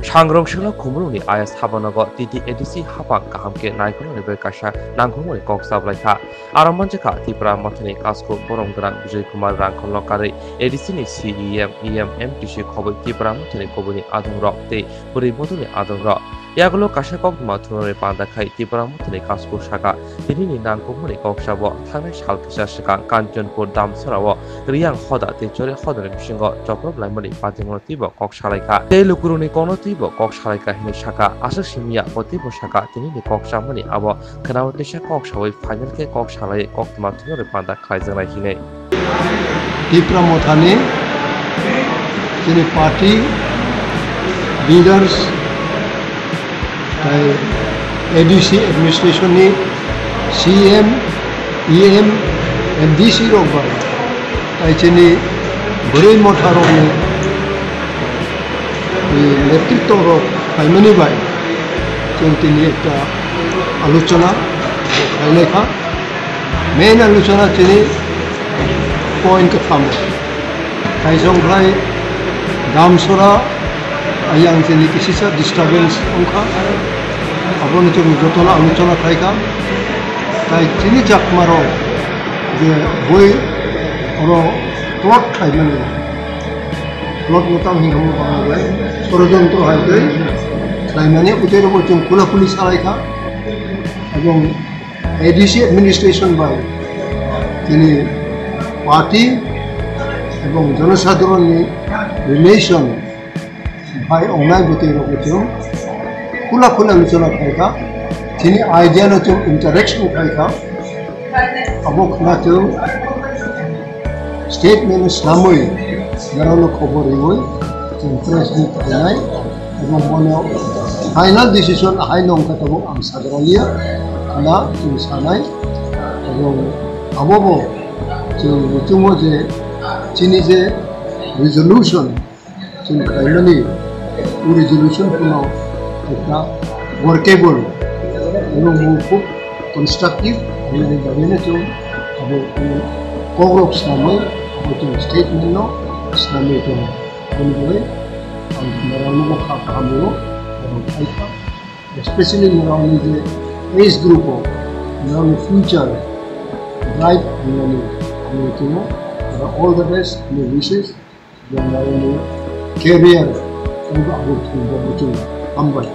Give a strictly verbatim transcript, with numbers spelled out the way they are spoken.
Sangrong selo Khumulwngni ayas habanogo T T A D C haphang kaham khe naikolnani bai kaisa nangkukmani kok chablai kha. Aro manjakha Tipra Mothani Kasku Borom Gwnang Bijoy Kumar Rangkhol no karwi A D C ni C E M, E M, M D C khobwi Tipra Mothani kubuni adongrok tei bwrwi bodolni adongrok. Yagulo kaisa koktwma thwngnairok panda khai Tipra Mothani Kasku saka tinini nangkukmani kok chabo thangnai sal kisa swkang Kanchanpur Damsora o Riyang hoda tei Chore hodani bisingo choprop laimani patimano teibo kok salaikha. Tei lukurokni kokno teibo kok salaikha hinwi saka. Aswk simi ya bo teibo saka tinini kok chamani abo khwnao teisa kok sawi final khe kok salai koktwma thwngnairok panda khlaijaknai hinwi. Tipra Mothani chini party leaders, tai A D C administration ni C M, E M, M D C rok bai, tai chini bwrwi motha rokni, eh, netritto rok khlaimani bai chwng tini ekta alochona khlailai kha. Main alochona chini point kwtham. Kaisong khlai Damsora ayang chini kisisa disturbance wngkha. Aboni chwng jotono alochona khlaikha. Tai chini Chakmarok je boi oro plot khlaimani, plot motam hinwi Bangla bai sorojontro hai tei khlaimani, uteirokbo chwng khula khuli salaikha. Ebong A D C administration bai chini party ebong jonosadharanni relation bai ongnai bwtwi rok chwng khula khula alochona khlaikha, chini idea no chwng interaction khlaikha, abo khna chwng statement snamwi norokno khobor riwi chwng press meet khlainai, ebong bono final decision ahai nongkha tabuk ang sajakliya, khna chwng sanai, ebong abobo chwng muchungo je chini je resolution chwng khlaimani, o resolution phano ekta workable, abo bo khub constructive, aboni bagwino chwng abo kokrok swnamwi, abo chwng statement no swnamwi tongo. Aboni bagwi ang norokno bo kha kaham rwo, norok phai kha, especially norokni je age group o norokni future bright hinmani ang tongo. All the best, my wishes. Yang lain ni career, ang ba ang thung ba muchung hambai.